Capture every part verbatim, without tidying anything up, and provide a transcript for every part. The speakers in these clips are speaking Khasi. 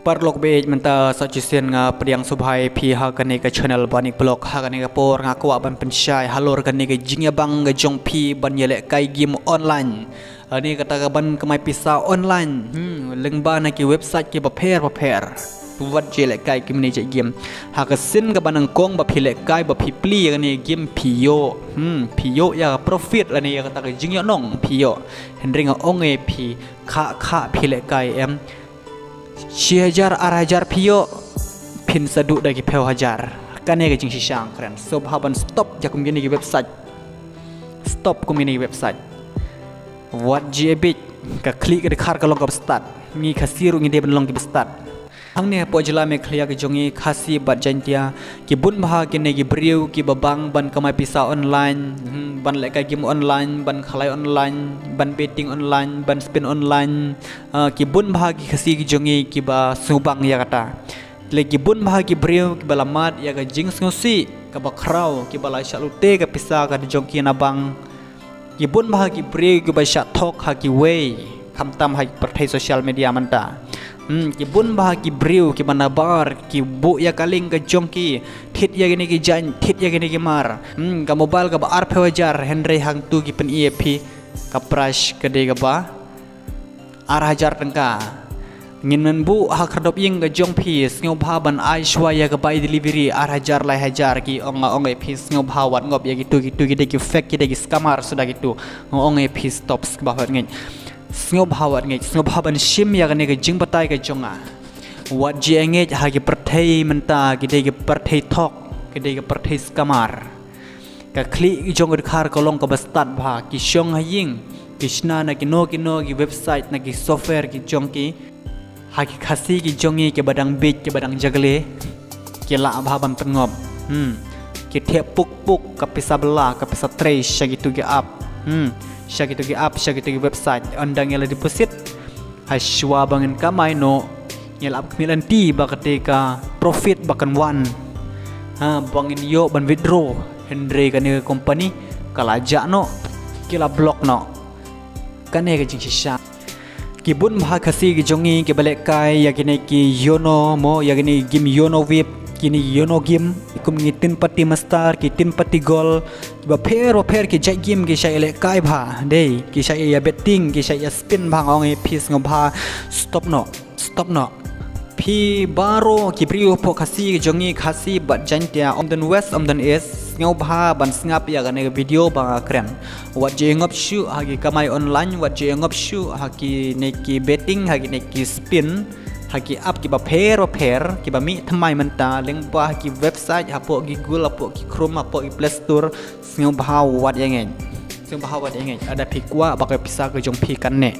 Paralok baieit, mynta sa shisien nga pdiang sngewbha ïa phi ha kane ka channel Banik Vlog. Ha kane ka por nga kwah ban pynshai halor kane ka jingïabang ka jong phi ban ïalehkai game online. Lane kata ka ban kamai pisa online, hmm, lyngba na ki website kiba pher bapher. Wat ju ïalehkai kumne jait game. Ha ka sien kaba nyngkong ba phi lehkai, ba phi plie ïa kane game, phi ïoh, hmm, phi ïoh ïa ka profit lane ïa kata ka jingïohnong phi ïoh. Hynrei nga ong ïa phi, khah khah phi lehkai em, shi hajar ar hajar phi ïoh, phin sa duh da ki phew hajar. Kane ka jingshisha nga kren. Sngewbha ban stop ïa kum kine ki website. Stop kum kine ki website. Wat ju ïa bieit, ka khlieh ka dkhar ka long kaba stad. Ngi Khasi ruh ngi dei ban long kiba stad. Hangne hapoh jylla Meghalaya ka jong ngi, Khasi bad Jaiñtia, ki bun bha kine ki briew kiba bang ban kamai pisa online, hmm, ban lehkai game online, ban khalai online, ban betting online, ban spin online. Ah, ki bun bha ki Khasi ki jong ngi kiba sngewbang ïa kata. Te lei ki bun bha ki briew kiba la mad ïa ka jingsngewsih kaba khraw, kiba la shah lute ka pisa ka jong ki na bank. Ki bun bha ki briew kiba shah thok ha kiwei, khamtam ha ki pyrthei social media mynta. Hmm, ki bun bha ki briew kiba nabar, ki buh ïa ka link ka jong ki, thied ïa kine ki jaiñ, thied ïa kine ki mar. Hmm, ka mobile kaba arphew hajar, hynrei hangtu ki pyni ïa phi ka price ka dei kaba ar hajar tyngka. Ngin men buh ha ka khyrdop ïing ka jong phi, sngewbha ban ai shuwa ïa ka bai delivery ar hajar lai hajar. Ki ong, nga ong ïa phi, sngewbha wat ngop ïa kitu, kitu ki dei ki fake, ki dei ki scammer suda kitu. Nga ong ïa phi, stop, sngewbha wat ngeit. Sngewbha wat ngeit, sngewbha ban shim ïa kane ka jingbatai ka jong nga. Wat ju ïa ngeit ha ki pyrthei mynta, ki dei ki pyrthei thok, ki dei ki pyrthei scammer. Ka khlieh ki jong ka dkhar ka long kaba stad bha, ki shong ha ïing, ki shna na kino kino ki website, na ki software ki jong ki. Ha ki Khasi ki jong ngi kiba dang bieit, kiba dang jagle, ki lah bha ban pynngop. Hmm. Ki thep puk puk ka pisa bylla, ka pisa trei sha kitu ki app. Hmm. Sha kitu ki app, sha kitu ki website. Ynda ngi la deposit, ha shuwa ba ngin kamai noh, ngi la ap khmih lynti ba kata ka profit ba kan wan. Ha, ba ngin ïoh ban withdraw. Hynrei kane ka company ka la jah noh, ki la block noh. Kane ka jingshisha. Ki bun bha Khasi ki jong ngi kiba lehkai ïa kine ki Yono mo, ïa kine ki game Yono VIP, kine Yono game, kum ki Tin Patti Master, ki Tin Patti Gold, kiba pher bapher ki jait game ki shah ïalehkai bha. Dei, ki shah ïa betting, ki shah ïa spin bha. Nga ong ïa phi, sngewbha stop noh. Stop noh. Phi baroh ki briew hapoh Khasi ki jong ngi, Khasi bad Jaiñtia, ym don West, ym don East, sngewbha ban sngap ïa kane ka video ba nga kren. Wat ju ïa ngop shuh ha ki kamai online, wat ju ïa ngop shuh ha kine ki betting, ha kine ki spin, ha ki app kiba pher bapher, kiba mih thymmai mynta, lyngba ha ki website, hapoh Google, hapoh ki Chrome, hapoh ki Play Store, sngewbha wat ïa ngeit. Sngewbha wat ïa ngeit. Lada phi kwah ba ka pisa ka jong phi kan neh.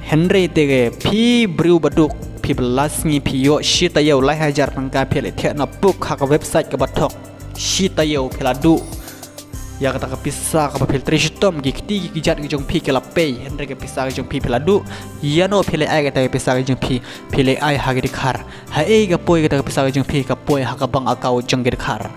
Hynrei te phi briew baduk, phi ba la sngi phi ïoh shi taïew lai hajar tyngka, phi leit thiah na puk ha ka website kaba thok. Shi taïew phi la duh ïa kata ka pisa kaba phi trei shitom, ki kti ki kjat ki jong phi ki la pei, hynrei ka pisa ka jong phi phi la duh. Ïano phi leit ai kata ka pisa ka jong phi? Phi leit ai ha ki dkhar. Haei ka poi kata ka pisa ka jong phi? Ka poi ha ka bank account jong ki dkhar.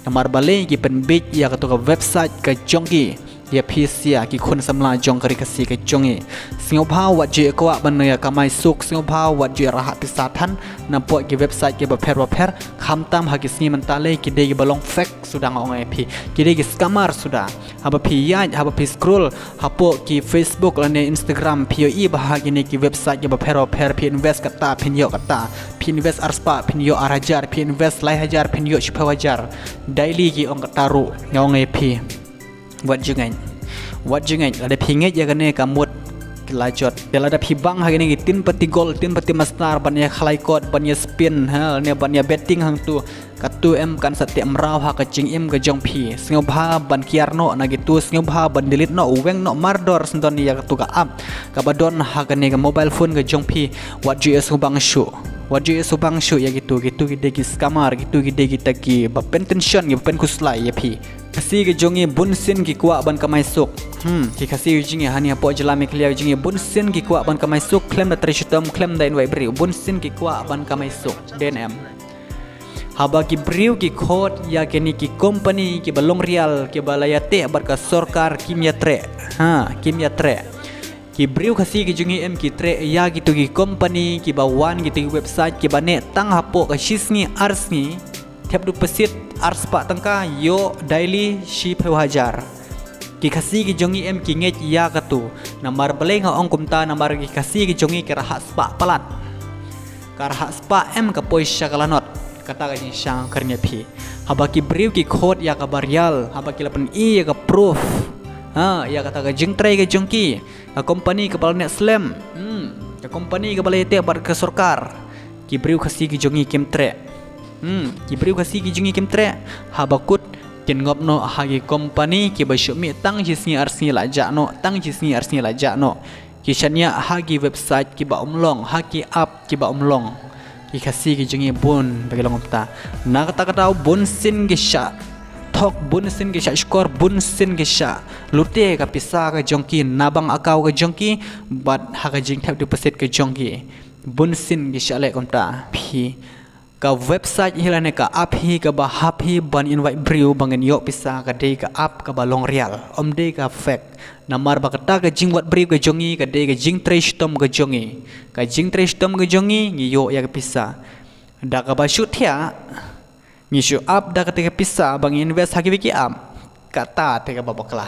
Namar balei? Ki pynbieit ïa kata ka website ka jong ki. Ïa phi sha ki khun samla jong ka ri Khasi ka jong ngi. Sngewbha wat ju ïa kwah ban ïa kamai suk, sngewbha wat ju ïa rah pisa than napoh ki website kiba pher bapher, khamtam ha ki sngi mynta lei ki dei kiba long fake suda, nga ong ïa phi. Ki dei ki scammer suda. Haba phi ïaid, haba phi scroll hapoh ki Facebook lane Instagram, phi ïohi bha ha kine ki website kiba pher bapher, phi invest kata phin ïoh kata, phi invest arspah phin ïoh ar hajar, phi invest lai hajar phin ïoh shiphew hajar. Daily ki ong kata ruh, nga ong ïa phi. Wat ju ngeit. Wat ju ngeit. Lada phi ngeit ïa kane ka mut ki la jot. Te lada phi bang ha kine ki Tin Patti Gold, Tin Patti Master, ban ïa khalai kot, ban ïa spin, ha, ne ban ïa betting hangtu, katu em kan sa teh mraw ha ka jingim ka jong phi. Sngewbha ban kiar noh na kitu, sngewbha ban delete noh, weng noh mardor, sngewdon ïa katu ka app kaba don ha kane ka mobile phone ka jong phi. Wat ju ïa sngewbang shuh. Wat ju ïa sngewbang shuh ïa kitu, kitu ki dei ki scammer, kitu ki dei kita kiba pyntension, kiba pynkhuslai ïa phi. Khasi ki jong ngi bun sien ki kwah ban kamai suk. Hmm, ki Khasi ki jong ngi hani hapoh jylla Meghalaya ki jong ngi bun sien ki kwah ban kamai suk, khlem da trei shitom, khlem da invite briew, bun sien ki kwah ban kamai suk. Dei ne em? Haba ki briew ki khot ïa kine ki company kiba long rial, kiba la ïateh bad ka sorkar, kim ïatreh. Ha, kim ïatreh. Ki briew Khasi ki jong ngi em ki treh ïa kito ki company kiba wan kito ki website kiba neh tang hapoh ka shi sngi ar sngi, thep deposit ar spah tyngka, ïoh daily shiphew hajar. Ki Khasi ki jong ngi em ki ngeit ïa kato. Namar balei nga ong kumta? Namar ki Khasi ki jong ngi ki rhah spah palat. Ka rhah spah em ka poi sha ka lanot. Kata ka jingshisha kren ïa phi. Haba ki briew ki khot ïa ka barial, haba ki la pyni ïa ka proof, ha, ïa kata ka jingtrei ka jong ki, ka company kaba la neh slem, hmm, ka company kaba la ïateh bad ka sorkar, ki briew Khasi ki jong ngi kim treh. Hmm, ki briew Khasi ki jong ngi kim treh. Haba kut kin ngop noh ha ki company kiba shu mih tang shi sngi ar sngi la jah noh, tang shi sngi ar sngi la jah noh. Ki shaniah ha ki website kiba um long, ha ki app kiba um long. Ki Khasi ki jong ngi bun ba ki long kumta. Na kata ka daw bun sien ki shah thok, bun sien ki shah shukor, bun sien ki shah lute ka pisa ka jong ki na bank account ka jong ki bad ha ka jingthep deposit ka jong ki. Bun sien ki shah leh kumta. Phi, ka website hi lane ka app hi kaba hap hi ban invite briew ba ngin ïoh pisa, ka dei ka app kaba long real, ym dei ka fake. Namar ba kata ka jingwad briew ka jong ngi ka dei ka jingtrei shitom ka jong ngi. Ka jingtrei shitom ka jong ngi, ngi ïoh ïa ka pisa. Da kaba shu thiah, ngi shu ap da kata ka pisa ba ngi invest ha kiwei ki app. Kata te kaba bakla.